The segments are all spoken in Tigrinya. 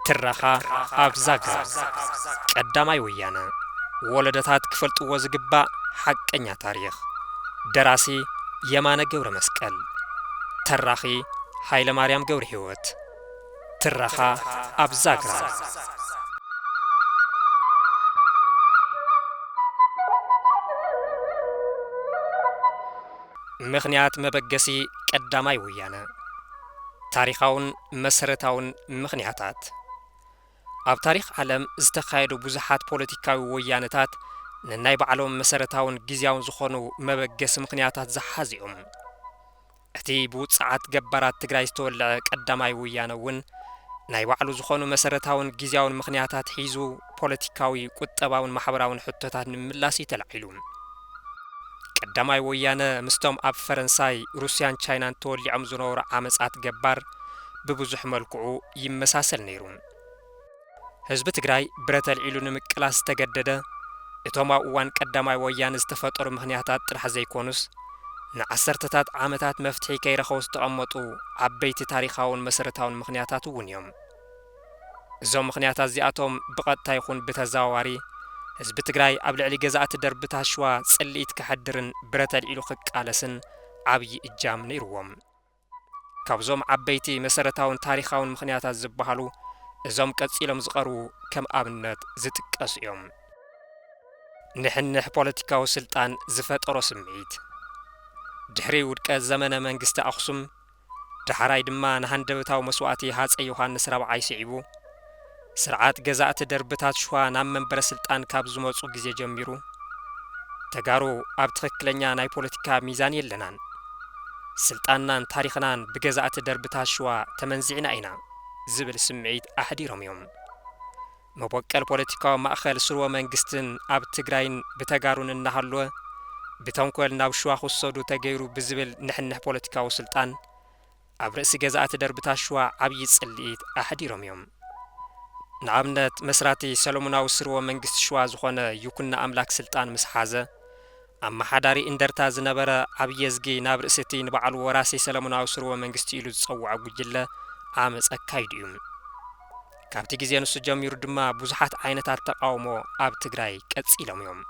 ትረኻ ኣብ ዛግራ። ቀዳማይ ወያነ። ወለዶታት ክፈልጥዎ ዝግባእ ሓቀኛ ታሪኽ። ደራሲ የማነ ገብረ መስቀል። ተራኺ ሃይለ ማርያም ገብረ ህይወት። ትረኻ ኣብ ዛግራ። ምኽንያት መበገሲ ቀዳማይ ወያነ። ታሪኻውን መሰረታውን ምኽንያታት። ኣብ ታሪኽ ዓለም ዝተኻየዱ ብዙሓት ፖለቲካዊ ወያነታት ነናይ ባዕሎም መሰረታውን ግዝያውን ዝኾኑ መበገሲ ምኽንያታት ዝሓዙ እዮም። እቲ ብውጽዓት ገባራት ትግራይ ዝተወልዐ ቀዳማይ ወያነ እውን ናይ ባዕሉ ዝኾኑ መሰረታውን ግዝያውን ምኽንያታት ሒዙ ፖለቲካዊ፣ ቁጠባውን ማሕበራውን ሕቶታት ንምምላስ እዩ ተላዒሉ። ቀዳማይ ወያነ ምስቶም ኣብ ፈረንሳይ፣ ሩስያን ቻይናን ተወሊዖም ዝነበሩ ዓመጻት ገባር ብብዙሕ መልክዑ ይመሳሰል ነይሩ። ህዝቢ ትግራይ ብረት ኣልዒሉ ንምቅላስ ዝተገደደ፣ እቶም ኣብ እዋን ቀዳማይ ወያነ ዝተፈጠሩ ምኽንያታት ጥራሕ ዘይኮኑስ፣ ንዓሰርተታት ዓመታት መፍትሒ ከይረኸቡ ዝተቐመጡ ዓበይቲ ታሪኻውን መሰረታውን ምኽንያታት እውን እዮም። እዞም ምኽንያታት እዚኣቶም ብቐጥታ ይኹን ብተዘዋዋሪ ህዝቢ ትግራይ ኣብ ልዕሊ ገዛእቲ ደርብታት ሽዋ ጽልኢት ከሕድርን ብረት ኣልዒሉ ክቃለስን ዓብዪ እጃም ነይርዎም። ካብዞም ዓበይቲ መሰረታውን ታሪኻውን ምኽንያታት ዝበሃሉ፣ እዞም ቀጺሎም ዝቐርቡ ከም ኣብነት ዝጥቀሱ እዮም። ንሕንሕ ፖለቲካዊ ስልጣን ዝፈጠሮ ስምዒት። ድሕሪ ውድቀት ዘመነ መንግስቲ ኣኽሱም፣ ዳሕራይ ድማ ንሃንደበታዊ መስዋእቲ ሃፀይ ዮሃንስ ራብዓይ ስዒቡ፣ ስርዓት ገዛእቲ ደርብታት ሽዋ ናብ መንበረ ስልጣን ካብ ዝመፁ ግዜ ጀሚሩ፣ ተጋሩ ኣብ ትኽክለኛ ናይ ፖለቲካ ሚዛን የለናን። ስልጣንናን ታሪኽናን ብገዛእቲ ደርብታት ሽዋ ተመንዚዕና ኢና ዝብል ስምዒት ኣሕዲሮም እዮም። መበቆል ፖለቲካዊ ማእኸል ስርወ መንግስትን ኣብ ትግራይን ብተጋሩን እናሃለወ፣ ብተንኮል ናብ ሽዋ ክውሰዱ ተገይሩ ብዝብል ንሕንሕ ፖለቲካዊ ስልጣን፣ ኣብ ርእሲ ገዛእቲ ደርብታት ሽዋ ዓብዪ ጽልኢት ኣሕዲሮም እዮም። ንኣብነት፣ መስራቲ ሰሎሞናዊ ስርወ መንግስቲ ሽዋ ዝኾነ ይኩኖ ኣምላክ ስልጣን ምስ ሓዘ፣ ኣመሓዳሪ እንደርታ ዝነበረ ዓብዪ የዝጊ ናብ ርእሲ እቲ ንባዕሉ ወራሲ ሰሎሞናዊ ስርወ መንግስቲ ኢሉ ዝጸውዖ ጉጅለ ዓመጽ ኣካይዱ እዩ። ካብቲ ግዜ ንሱ ጀሚሩ ድማ ብዙሓት ዓይነታት ተቓውሞ ኣብ ትግራይ ቀጺሎም እዮም።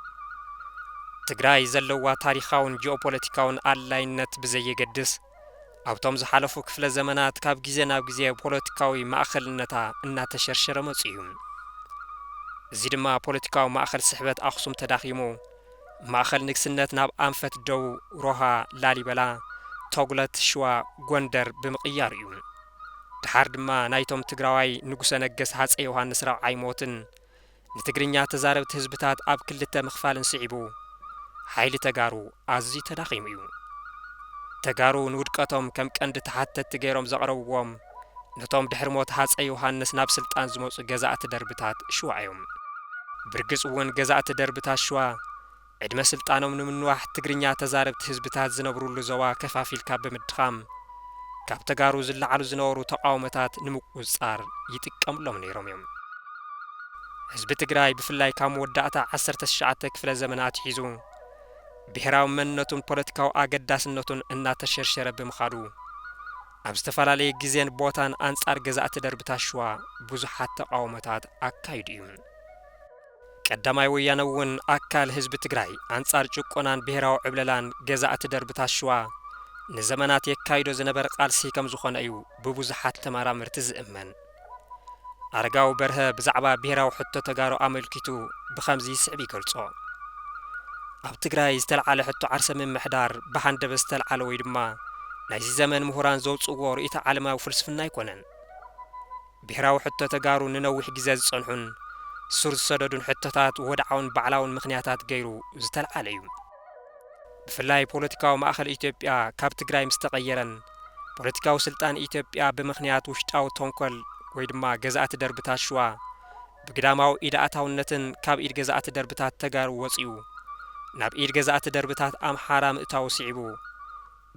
ትግራይ ዘለዋ ታሪኻውን ጂኦፖለቲካውን ኣድላይነት ብዘየገድስ፣ ኣብቶም ዝሓለፉ ክፍለ ዘመናት ካብ ግዜ ናብ ግዜ ፖለቲካዊ ማእኸልነታ እናተሸርሸረ መጺኡ እዩ። እዚ ድማ ፖለቲካዊ ማእኸል ስሕበት ኣኽሱም ተዳኺሙ፣ ማእኸል ንግስነት ናብ ኣንፈት ደቡብ፣ ሮሃ፣ ላሊበላ፣ ቶጉለት፣ ሽዋ፣ ጎንደር ብምቕያሩ እዩ። ደሓር ድማ ናይቶም ትግራዋይ ንጉሰ ነገስ ሃፀይ ዮሃንስ ራብዓይ ሞትን ንትግርኛ ተዛረብቲ ህዝብታት ኣብ ክልተ ምኽፋልን ስዒቡ፣ ሓይሊ ተጋሩ ኣዝዩ ተዳኺሙ እዩ። ተጋሩ ንውድቀቶም ከም ቀንዲ ተሓተትቲ ገይሮም ዘቕረብዎም፣ ነቶም ድሕሪ ሞት ሃፀይ ዮሃንስ ናብ ስልጣን ዝመፁ ገዛእቲ ደርብታት ሽዋ እዮም። ብርግጽ እውን ገዛእቲ ደርብታት ሽዋ፣ ዕድመ ስልጣኖም ንምንዋሕ ትግርኛ ተዛረብቲ ህዝብታት ዝነብሩሉ ዞባ ከፋፊልካ ብምድኻም፣ ካብ ተጋሩ ዝለዓሉ ዝነበሩ ተቓውሞታት ንምቁጽጻር ይጥቀምሎም ነይሮም እዮም። ህዝቢ ትግራይ ብፍላይ ካብ መወዳእታ ዓሰርተ ትሽዓተ ክፍለ ዘመን ኣትሒዙ፣ ብሄራዊ መንነቱን ፖለቲካዊ ኣገዳስነቱን እናተሸርሸረ ብምኻዱ፣ ኣብ ዝተፈላለየ ግዜን ቦታን ኣንጻር ገዛእቲ ደርብታት ሽዋ ብዙሓት ተቓውሞታት ኣካይዱ እዩ። ቀዳማይ ወያነ እውን ኣካል ህዝቢ ትግራይ ኣንጻር ጭቆናን ብሄራዊ ዕብለላን ገዛእቲ ደርብታት ሽዋ ንዘመናት የካይዶ ዝነበረ ቃልሲ ከም ዝኾነ እዩ ብብዙሓት ተመራመርቲ ዝእመን። ኣረጋዊ በርሀ ብዛዕባ ብሄራዊ ሕቶ ተጋሩ ኣመልኪቱ ብኸምዚ ይስዕብ ይገልጾ። ኣብ ትግራይ ዝተለዓለ ሕቶ ዓርሰ ምምሕዳር ብሃንደበት ዝተለዓለ ወይ ድማ ናይዚ ዘመን ምሁራን ዘውጽእዎ ርእይቶ ዓለማዊ ፍልስፍና ኣይኮነን። ብሄራዊ ሕቶ ተጋሩ ንነዊሕ ግዜ ዝጸንሑን ሱር ዝሰደዱን ሕቶታት ወድዓውን ባዕላውን ምኽንያታት ገይሩ ዝተለዓለ እዩ። ብፍላይ ፖለቲካዊ ማእኸል ኢትዮጵያ ካብ ትግራይ ምስ ተቐየረን፣ ፖለቲካዊ ስልጣን ኢትዮጵያ ብምኽንያት ውሽጣዊ ተንኮል ወይ ድማ ገዛእቲ ደርብታት ሽዋ ብግዳማዊ ኢድ ኣእታውነትን ካብ ኢድ ገዛእቲ ደርብታት ተጋሩ ወጺኡ ናብ ኢድ ገዛእቲ ደርብታት ኣምሓራ ምእታዉ ስዒቡ፣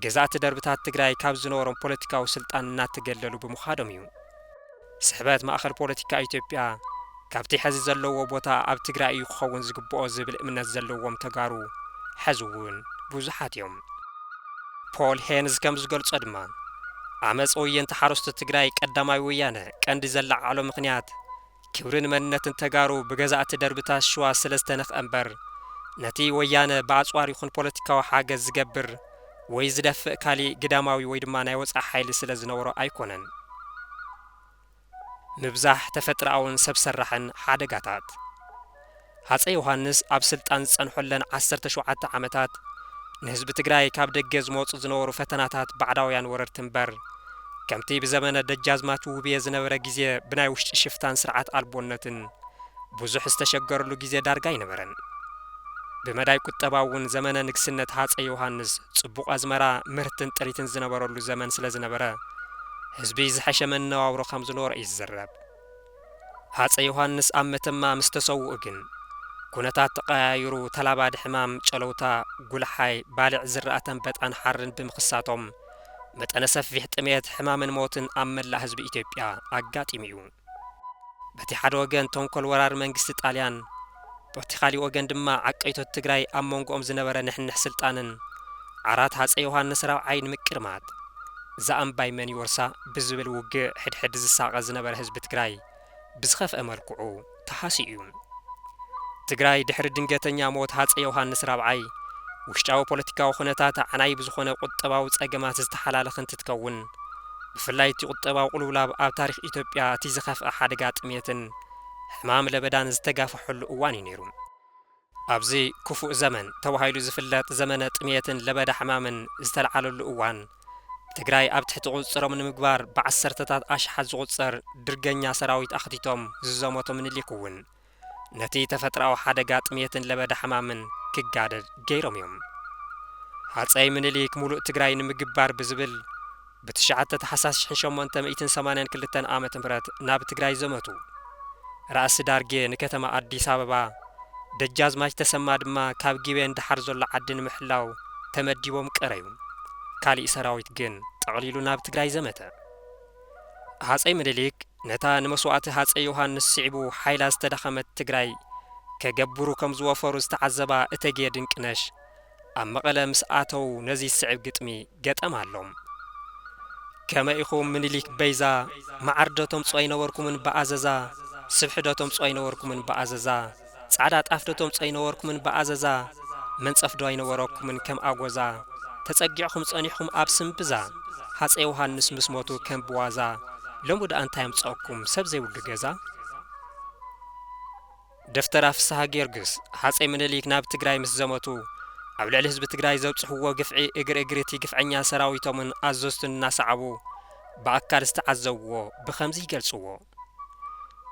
ገዛእቲ ደርብታት ትግራይ ካብ ዝነበሮም ፖለቲካዊ ስልጣን እናተገለሉ ብምዃዶም እዩ። ስሕበት ማእኸል ፖለቲካ ኢትዮጵያ ካብቲ ሕዚ ዘለዎ ቦታ ኣብ ትግራይ እዩ ክኸውን ዝግብኦ ዝብል እምነት ዘለዎም ተጋሩ ሕዚ እውን ብዙሓት እዮም። ፖል ሄንዝ ከም ዝገልጾ ድማ፣ ዓመፅ ወየንቲ ሓረስቶት ትግራይ ቀዳማይ ወያነ ቀንዲ ዘለዓዕሎ ምኽንያት ክብርን መንነትን ተጋሩ ብገዛእቲ ደርብታት ሽዋ ስለ ዝተነኽአ እምበር፣ ነቲ ወያነ ብኣፅዋር ይኹን ፖለቲካዊ ሓገዝ ዝገብር ወይ ዝደፍእ ካሊእ ግዳማዊ ወይ ድማ ናይ ወፃኢ ሓይሊ ስለ ዝነበሮ ኣይኮነን። ምብዛሕ ተፈጥሮኣውን ሰብ ሰራሕን ሓደጋታት። ሃፀይ ዮሃንስ ኣብ ስልጣን ዝጸንሖለን ዓሰርተ ሸውዓተ ዓመታት ንህዝቢ ትግራይ ካብ ደገ ዝመጹ ዝነበሩ ፈተናታት ባዕዳውያን ወረርቲ እምበር፣ ከምቲ ብዘመነ ደጃዝማች ውብየ ዝነበረ ግዜ ብናይ ውሽጢ ሽፍታን ስርዓት ኣልቦነትን ብዙሕ ዝተሸገረሉ ግዜ ዳርጋ ኣይነበረን። ብመዳይ ቁጠባ እውን ዘመነ ንግስነት ሃፀይ ዮሃንስ ጽቡቕ ኣዝመራ፣ ምህርትን ጥሪትን ዝነበረሉ ዘመን ስለ ዝነበረ፣ ህዝቢ ዝሐሸ መነባብሮ ከም ዝነበሮ እዩ ዝዝረብ። ሃፀይ ዮሃንስ ኣብ መተማ ምስ ተሰውኡ ግን፣ ኩነታት ተቐያይሩ፣ ተላባዲ ሕማም ጨለውታ፣ ጉልሓይ፣ ባልዕ ዝራእቲ ኣንበጣን ሓርን ብምኽሳቶም፣ መጠነ ሰፊሕ ጥሜት፣ ሕማምን ሞትን ኣብ መላእ ህዝቢ ኢትዮጵያ ኣጋጢሙ እዩ። በቲ ሓደ ወገን ተንኮል ወራሪ መንግስቲ ጣልያን፣ በቲ ካሊእ ወገን ድማ ዓቀይቶት ትግራይ ኣብ መንጎኦም ዝነበረ ንሕንሕ ስልጣንን ዓራት ሃፀይ ዮሃንስ ራብዓይ ንምቅርማት፣ እዛ እምባይ መን ይወርሳ ብዝብል ውግእ ሕድሕድ ዝሳቐ ዝነበረ ህዝቢ ትግራይ ብዝኸፍአ መልክዑ ተሃስዩ እዩ። ትግራይ ድሕሪ ድንገተኛ ሞት ሃፀይ ዮሃንስ ራብዓይ ውሽጣዊ ፖለቲካዊ ኩነታት ዓናይ ብዝኾነ ቁጠባዊ ጸገማት ዝተሓላለኸ እንትትከውን፣ ብፍላይ እቲ ቁጠባዊ ቅልውላብ ኣብ ታሪኽ ኢትዮጵያ እቲ ዝኸፍአ ሓደጋ ጥሜትን ሕማም ለበዳን ዝተጋፈሐሉ እዋን እዩ ነይሩ። ኣብዚ ክፉእ ዘመን ተባሂሉ ዝፍለጥ ዘመነ ጥሜትን ለበዳ ሕማምን ዝተለዓለሉ እዋን፣ ትግራይ ኣብ ትሕቲ ቁፅፅሮም ንምግባር ብዓሰርተታት ኣሽሓት ዝቑፀር ድርገኛ ሰራዊት ኣኽቲቶም ዝዘመቶ ምኒልክ እውን ነቲ ተፈጥሮኣዊ ሓደጋ ጥሜትን ለበዳ ሕማምን ክጋደድ ገይሮም እዮም። ሃፀይ ምኒልክ ሙሉእ ትግራይ ንምግባር ብዝብል ብትሽዓተ ታሕሳስ ሽሕን ሸሞንተ ሚእትን ሰማንያን ክልተን ዓመተ ምህረት ናብ ትግራይ ዘመቱ። ራእሲ ዳርጌ ንከተማ ኣዲስ ኣበባ፣ ደጃዝማች ተሰማ ድማ ካብ ጊቤ ንደሓር ዘሎ ዓዲ ንምሕላው ተመዲቦም ቀረዩ። ካሊእ ሰራዊት ግን ጠቕሊሉ ናብ ትግራይ ዘመተ። ሃፀይ ምኒልክ ነታ ንመስዋእቲ ሃፀይ ዮሃንስ ስዒቡ ሓይላ ዝተዳኸመት ትግራይ ከገብሩ ከም ዝወፈሩ ዝተዓዘባ እተጌ ድንቅነሽ ኣብ መቐለ ምስ ኣተው ነዚ ዝስዕብ ግጥሚ ገጠማሎም። ከመ ኢኹም ምኒልክ በይዛ፣ መዓር ዶ ተምጽኦ ኣይነበርኩምን ብኣዘዛ፣ ስብሒ ዶ ተምጽኦ ኣይነበርኩምን ብኣዘዛ፣ ጻዕዳ ጣፍ ዶ ተምጽኦ ኣይነበርኩምን ብኣዘዛ፣ መንጸፍ ዶ ኣይነበረኩምን ከም ኣጎዛ፣ ተጸጊዕኹም ጸኒሕኩም ኣብ ስምብዛ፣ ሃጸይ ዮሃንስ ምስ ሞቱ ከም ብዋዛ፣ ሎሚ ደኣ እንታይ ኣምጽኦኩም ሰብ ዘይብሉ ገዛ? ደፍተራ ፍስሃ ጊዮርጊስ፣ ሃጸይ ምኒልክ ናብ ትግራይ ምስ ዘመቱ፣ ኣብ ልዕሊ ህዝቢ ትግራይ ዘብጽሕዎ ግፍዒ እግሪ እግሪ እቲ ግፍዐኛ ሰራዊቶምን ኣዘዝቱን እናሰዓቡ ብኣካል ዝተዓዘብዎ ብኸምዚ ይገልጽዎ።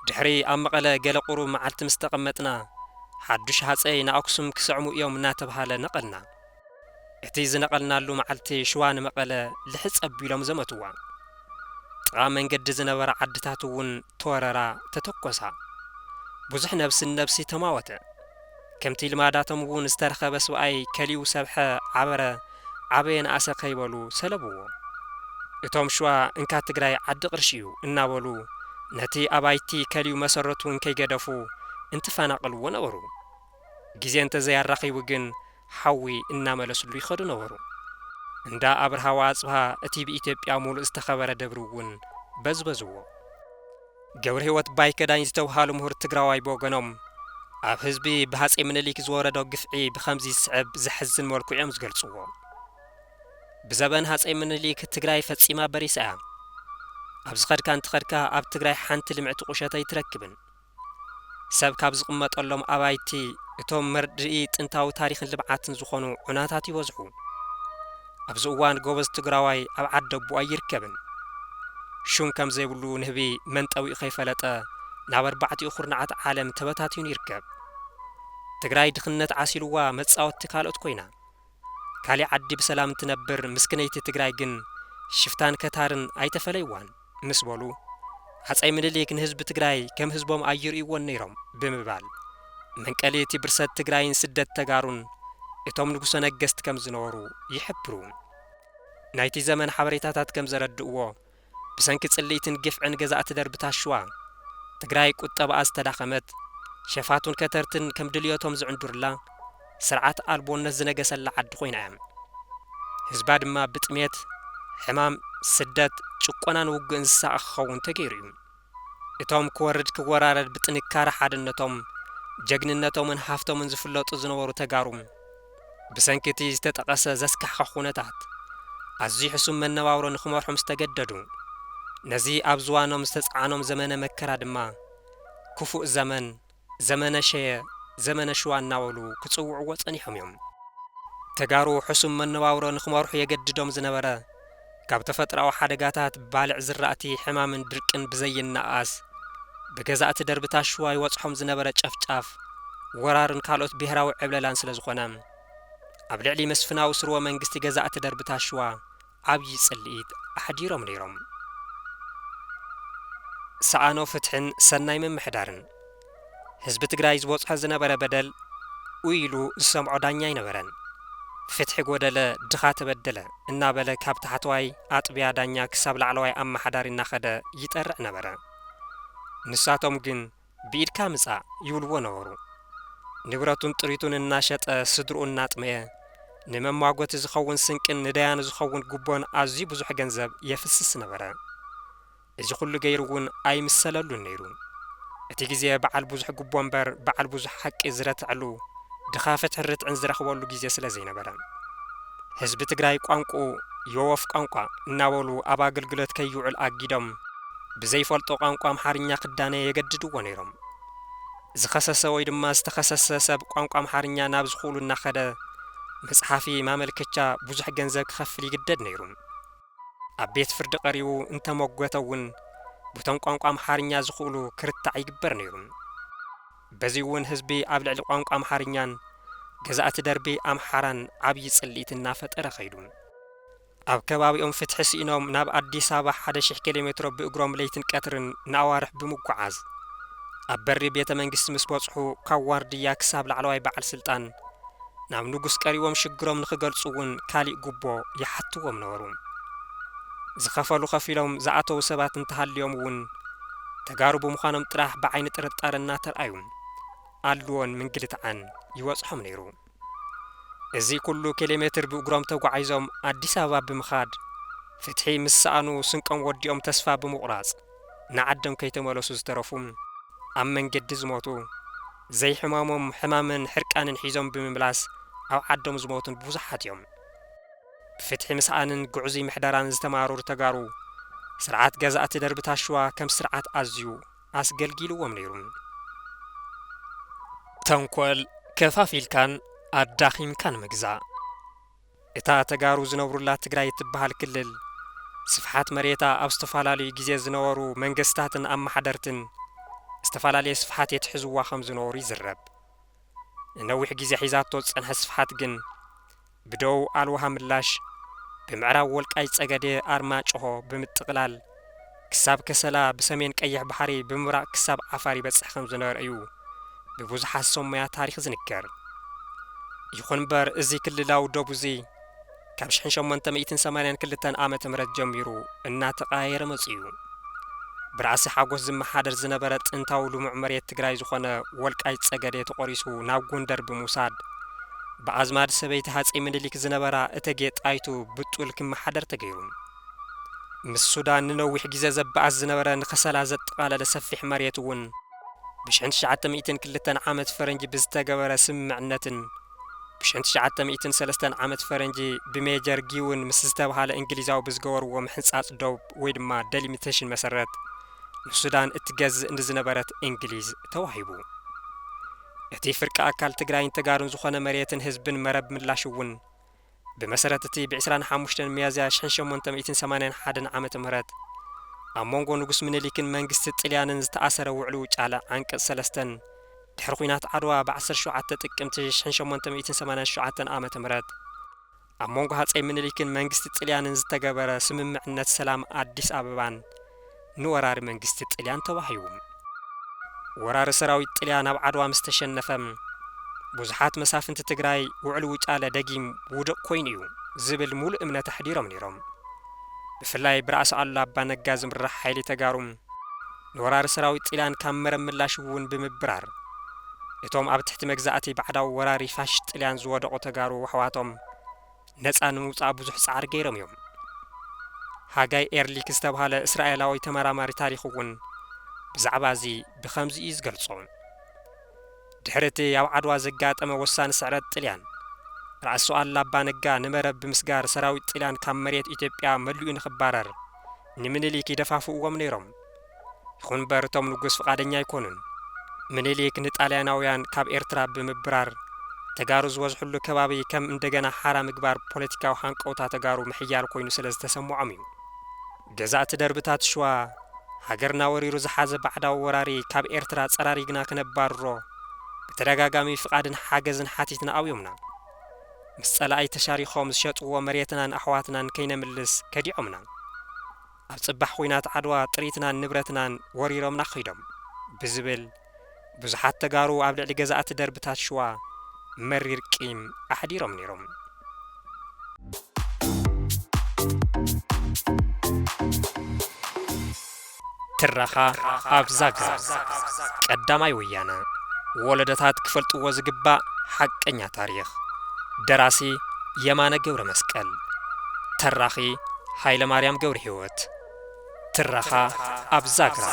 ድሕሪ ኣብ መቐለ ገለ ቁሩብ መዓልቲ ምስ ተቐመጥና፣ ሓዱሽ ሃጸይ ንኣክሱም ክስዕሙ እዮም እናተብሃለ ነቐልና። እቲ ዝነቐልናሉ መዓልቲ ሽዋ ንመቐለ ልሕጽ ኣቢሎም ዘመትዋ። ጥቓ መንገዲ ዝነበራ ዓድታት እውን ተወረራ፣ ተተኮሳ። ብዙሕ ነብሲ ንነብሲ ተማወተ። ከምቲ ልማዳቶም እውን ዝተረኸበ ስብኣይ ከሊኡ ሰብሐ፣ ዓበረ፣ ዓበየ ንኣሰ ከይበሉ ሰለብዎ። እቶም ሽዋ እንካ ትግራይ ዓዲ ቅርሺ እዩ እናበሉ ነቲ ኣባይቲ ከሊኡ መሰረቱ እንከይገደፉ እንትፈናቕልዎ ነበሩ። ግዜ እንተዘይኣራኺቡ ግን ሓዊ እናመለስሉ ይኸዱ ነበሩ። እንዳ ኣብርሃ ወኣጽብሃ እቲ ብኢትዮጵያ ሙሉእ ዝተኸበረ ደብሪ እውን በዝበዝዎ። ገብረ ህይወት ባይከዳኝ ዝተብሃሉ ምሁር ትግራዋይ ብወገኖም፣ ኣብ ህዝቢ ብሃፀይ ምኒልክ ዝወረዶ ግፍዒ ብኸምዚ ዝስዕብ ዘሕዝን መልክዑ እዮም ዝገልጽዎ። ብዘበን ሃፀይ ምኒልክ ትግራይ ፈጺማ በሪሳ እያ። ኣብ ዝኸድካ እንትኸድካ ኣብ ትግራይ ሓንቲ ልምዕቲ ቁሸት ኣይትረክብን። ሰብ ካብ ዝቕመጠሎም ኣባይቲ እቶም መርድኢ ጥንታዊ ታሪኽን ልምዓትን ዝኾኑ ዑናታት ይበዝሑ። ኣብዚ እዋን ጎበዝ ትግራዋይ ኣብ ዓዲ ኣቦኡ ኣይርከብን። ሹም ከም ዘይብሉ ንህቢ መንጠቢኡ ከይፈለጠ ናብ ኣርባዕቲኡ ኩርናዓት ዓለም ተበታቲኑ ይርከብ። ትግራይ ድኽነት ዓሲልዋ መጻወቲ ካልኦት ኮይና። ካሊእ ዓዲ ብሰላም እንትነብር ምስክነይቲ ትግራይ ግን ሽፍታን ከታርን ኣይተፈለይዋን ምስ በሉ፣ ሃፀይ ምኒልክ ንህዝቢ ትግራይ ከም ህዝቦም ኣይርእይዎን ነይሮም ብምባል፣ መንቀሊ እቲ ብርሰት ትግራይን ስደት ተጋሩን እቶም ንጉሰ ነገስት ከም ዝነበሩ ይሕብሩ። ናይቲ ዘመን ሓበሬታታት ከም ዘረድእዎ፣ ብሰንኪ ጽልኢትን ግፍዕን ገዛእቲ ደርብታት ሽዋ፣ ትግራይ ቁጠባኣ ዝተዳኸመት፣ ሸፋቱን ከተርትን ከም ድልዮቶም ዝዕንዱርላ፣ ስርዓት ኣልቦነት ዝነገሰላ ዓዲ ኮይና እያ። ህዝባ ድማ ብጥሜት፣ ሕማም፣ ስደት፣ ጭቆናን ውግእን ዝሳቐ ክኸውን ተገይሩ እዩ። እቶም ክወርድ ክወራረድ ብጥንካረ ሓድነቶም፣ ጀግንነቶምን ሃፍቶምን ዝፍለጡ ዝነበሩ ተጋሩ፣ ብሰንኪ እቲ ዝተጠቐሰ ዘስካሕኽኽ ኩነታት፣ ኣዝዩ ሕሱም መነባብሮ ንኽመርሑ ምስ ተገደዱ፣ ነዚ ኣብ ዝዋኖም ዝተጻዕኖም ዘመነ መከራ ድማ፣ ክፉእ ዘመን፣ ዘመነ ሸየ፣ ዘመነ ሽዋ እናበሉ ክጽውዕዎ ጸኒሖም እዮም። ተጋሩ ሕሱም መነባብሮ ንኽመርሑ የገድዶም ዝነበረ፣ ካብ ተፈጥሮኣዊ ሓደጋታት፣ ባልዕ ዝራእቲ፣ ሕማምን ድርቅን ብዘይነኣኣስ፣ ብገዛእቲ ደርብታት ሽዋ ይወጽሖም ዝነበረ ጨፍጫፍ፣ ወራርን ካልኦት ብሄራዊ ዕብለላን ስለ ዝኾነ፣ ኣብ ልዕሊ መስፍናዊ ስርወ መንግስቲ ገዛእቲ ደርብታት ሽዋ ዓብዪ ጽልኢት ኣሕዲሮም ነይሮም። ሰኣኖ ፍትሕን ሰናይ ምምሕዳርን። ህዝቢ ትግራይ ዝበጽሖ ዝነበረ በደል ኡይ ኢሉ ዝሰምዖ ዳኛ ኣይነበረን። ፍትሒ ጎደለ፣ ድኻ ተበደለ እናበለ ካብ ታሕተዋይ ኣጥቢያ ዳኛ ክሳብ ላዕለዋይ ኣመሓዳሪ እናኸደ ይጠርዕ ነበረ። ንሳቶም ግን ብኢድካ ምጻእ ይብልዎ ነበሩ። ንብረቱን ጥሪቱን እናሸጠ ስድርኡ እናጥመየ፣ ንመማጎቲ ዝኸውን ስንቅን ንደያኑ ዝኸውን ጉቦን ኣዝዩ ብዙሕ ገንዘብ የፍስስ ነበረ። እዚ ኩሉ ገይሩ እውን ኣይምሰለሉን ነይሩ። እቲ ግዜ በዓል ብዙሕ ጉቦ እምበር በዓል ብዙሕ ሓቂ ዝረትዐሉ፣ ድኻ ፍትሕን ርትዕን ዝረኽበሉ ግዜ ስለ ዘይነበረ፣ ህዝቢ ትግራይ ቋንቋኡ የወፍ ቋንቋ እናበሉ ኣብ ኣገልግሎት ከይውዕል ኣጊዶም፣ ብዘይፈልጦ ቋንቋ ኣምሓርኛ ክዳነ የገድድዎ ነይሮም። ዝኸሰሰ ወይ ድማ ዝተኸሰሰ ሰብ ቋንቋ ኣምሓርኛ ናብ ዝኽእሉ እናኸደ፣ መጽሓፊ ማመልከቻ ብዙሕ ገንዘብ ክኸፍል ይግደድ ነይሩ። ኣብ ቤት ፍርዲ ቀሪቡ እንተመጎተ እውን፣ ብቶም ቋንቋ ኣምሓርኛ ዝኽእሉ ክርታዕ ይግበር ነይሩ። በዚ እውን ህዝቢ ኣብ ልዕሊ ቋንቋ ኣምሓርኛን ገዛእቲ ደርቢ ኣምሓራን ዓብዪ ጽልኢት እናፈጠረ ኸይዱ። ኣብ ከባቢኦም ፍትሒ ስኢኖም ናብ ኣዲስ ኣበባ ሓደ ሽሕ ኪሎ ሜትሮ ብእግሮም ለይትን ቀትርን ንኣዋርሕ ብምጉዓዝ፣ ኣብ በሪ ቤተ መንግስቲ ምስ በጽሑ፣ ካብ ዋርድያ ክሳብ ላዕለዋይ በዓል ስልጣን ናብ ንጉስ ቀሪቦም ሽግሮም ንኽገልጹ እውን ካሊእ ጉቦ ይሓትዎም ነበሩ። ዝኸፈሉ ከፊሎም ዝኣተዉ ሰባት እንተሃልዮም እውን፣ ተጋሩ ብምዃኖም ጥራሕ ብዓይኒ ጥርጣረ እናተርኣዩ፣ ኣድልዎን ምንግልታዕን ይበጽሖም ነይሩ። እዚ ኩሉ ኪሎ ሜትር ብእግሮም ተጓዒዞም ኣዲስ ኣበባ ብምኻድ፣ ፍትሒ ምስ ሰኣኑ ስንቆም ወዲኦም ተስፋ ብምቑራጽ፣ ንዓዶም ከይተመለሱ ዝተረፉ፣ ኣብ መንገዲ ዝሞቱ፣ ዘይሕማሞም ሕማምን ሕርቃንን ሒዞም ብምምላስ ኣብ ዓዶም ዝሞቱን ብዙሓት እዮም። ብፍትሒ ምስኣንን ግዑዙይ ምሕደራን ዝተማረሩ ተጋሩ፣ ስርዓት ገዛእቲ ደርብታት ሽዋ ከም ስርዓት ኣዝዩ ኣስገልጊልዎም ነይሩ። ተንኮል፣ ከፋፊልካን ኣዳኺምካን ምግዛእ። እታ ተጋሩ ዝነብሩላ ትግራይ እትበሃል ክልል፣ ስፍሓት መሬታ ኣብ ዝተፈላለዩ ግዜ ዝነበሩ መንግስታትን ኣመሓደርትን ዝተፈላለየ ስፍሓት የትሕዝዋ ከም ዝነበሩ ይዝረብ። ንነዊሕ ግዜ ሒዛቶ ዝጸንሐ ስፍሓት ግን፣ ብደቡብ ኣልዋሃ ምላሽ፣ ብምዕራብ ወልቃይት ጸገዴ ኣርማጭሆ ብምጥቕላል፣ ክሳብ ከሰላ፣ ብሰሜን ቀይሕ ባሕሪ፣ ብምብራቕ ክሳብ ዓፋር ይበጽሕ ከም ዝነበረ እዩ ብብዙሓት ሰሙያ ታሪኽ ዝንገር። ይኹን እምበር፣ እዚ ክልላዊ ዶብ እዚ ካብ ሽሕን ሸሞንተ ሚእትን ሰማንያን ክልተን ዓመተ ምህረት ጀሚሩ እናተቐያየረ መጺኡ እዩ። ብራእሲ ሓጎስ ዝመሓደር ዝነበረ ጥንታዊ ልሙዕ መሬት ትግራይ ዝኾነ ወልቃይት ጸገዴ ተቖሪሱ ናብ ጎንደር ብምውሳድ፣ ብኣዝማድ ሰበይቲ ሃጸይ ምኒልክ ዝነበራ እተጌ ጣይቱ ብጡል ክመሓደር ተገይሩ። ምስ ሱዳን ንነዊሕ ግዜ ዘበኣስ ዝነበረ ንከሰላ ዘጠቓለለ ሰፊሕ መሬት እውን ብሽሕን ትሽዓተ ሚእትን ክልተን ዓመት ፈረንጂ ብዝተገበረ ስምምዕነትን ብሽሕን ትሽዓተ ሚእትን ሰለስተን ዓመት ፈረንጂ ብሜጀር ጊውን ምስ ዝተባህለ እንግሊዛዊ ብዝገበርዎ ምሕንጻጽ ዶብ ወይ ድማ ደሊሚቴሽን መሰረት ንሱዳን እትገዝእ ንዝነበረት እንግሊዝ ተዋሂቡ። እቲ ፍርቂ ኣካል ትግራይን ተጋሩን ዝኾነ መሬትን ህዝብን መረብ ምላሽ እውን ብመሰረት እቲ ብ ዕስራን ሓሙሽተን ሚያዝያ ሽሕን ሸሞንተ ሚእትን ሰማንያን ሓደን ዓመተ ምህረት ኣብ መንጎ ንጉስ ምኒልክን መንግስቲ ጥልያንን ዝተኣሰረ ውዕሊ ውጫለ ዓንቀጽ ሰለስተን፣ ድሕሪ ኲናት ዓድዋ ብ ዓሰርተ ሸውዓተ ጥቅምቲ ሽሕን ሸሞንተ ሚእትን ሰማንያን ሸውዓተን ዓመተ ምህረት ኣብ መንጎ ሃጸይ ምኒልክን መንግስቲ ጥልያንን ዝተገበረ ስምምዕነት ሰላም ኣዲስ ኣበባን ንወራሪ መንግስቲ ጥልያን ተዋሂቡ። ወራሪ ሰራዊት ጥልያን ኣብ ዓድዋ ምስ ተሸነፈ፣ ብዙሓት መሳፍንቲ ትግራይ ውዕሊ ውጫለ ደጊም ውዱቕ ኮይኑ እዩ ዝብል ሙሉእ እምነት ኣሕዲሮም ነይሮም። ብፍላይ ብራእሲ ኣሉላ ኣባ ነጋ ዝምራሕ ሓይሊ ተጋሩ ንወራሪ ሰራዊት ጥልያን ካብ መረብ ምላሽ እውን ብምብራር፣ እቶም ኣብ ትሕቲ መግዛእቲ ባዕዳዊ ወራሪ ፋሽስት ጥልያን ዝወደቑ ተጋሩ ኣሕዋቶም ነጻ ንምውጻእ ብዙሕ ጻዕሪ ገይሮም እዮም። ሃጋይ ኤርሊክ ዝተባህለ እስራኤላዊ ተመራማሪ ታሪኽ እውን ብዛዕባ እዚ ብኸምዚ እዩ ዝገልጾ። ድሕሪ እቲ ኣብ ዓድዋ ዘጋጠመ ወሳኒ ስዕረት ጥልያን፣ ራእሲ ኣሉላ ኣባ ነጋ ንመረብ ብምስጋር ሰራዊት ጥልያን ካብ መሬት ኢትዮጵያ መሊኡ ንኽባረር ንምኒልክ ይደፋፍእዎም ነይሮም። ይኹን እምበር እቶም ንጉስ ፍቓደኛ ኣይኮኑን። ምኒልክ ንጣልያናውያን ካብ ኤርትራ ብምብራር ተጋሩ ዝበዝሕሉ ከባቢ ከም እንደገና ሓራ ምግባር ፖለቲካዊ ሃንቀውታ ተጋሩ ምሕያል ኮይኑ ስለ ዝተሰምዖም እዩ። ገዛእቲ ደርብታት ሽዋ ሃገርና ወሪሩ ዝሓዘ ባዕዳዊ ወራሪ ካብ ኤርትራ ጸራሪግና ክነባርሮ ብተደጋጋሚ ፍቓድን ሓገዝን ሓቲትና ኣብዮምና። ምስ ጸላኢ ተሻሪኾም ዝሸጥዎ መሬትናን ኣሕዋትናን ከይነምልስ ከዲዖምና። ኣብ ጽባሕ ኹናት ዓድዋ ጥሪትናን ንብረትናን ወሪሮምና ኸይዶም ብዝብል ብዙሓት ተጋሩ ኣብ ልዕሊ ገዛእቲ ደርብታት ሽዋ መሪር ቂም ኣሕዲሮም ነይሮም። ትረኻ ኣብ ዛግራ ቀዳማይ ወያነ ወለዶታት ክፈልጥዎ ዝግባእ ሓቀኛ ታሪኽ። ደራሲ የማነ ገብረ መስቀል። ተራኺ ሃይለ ማርያም ገብረ ህይወት። ትረኻ ኣብ ዛግራ።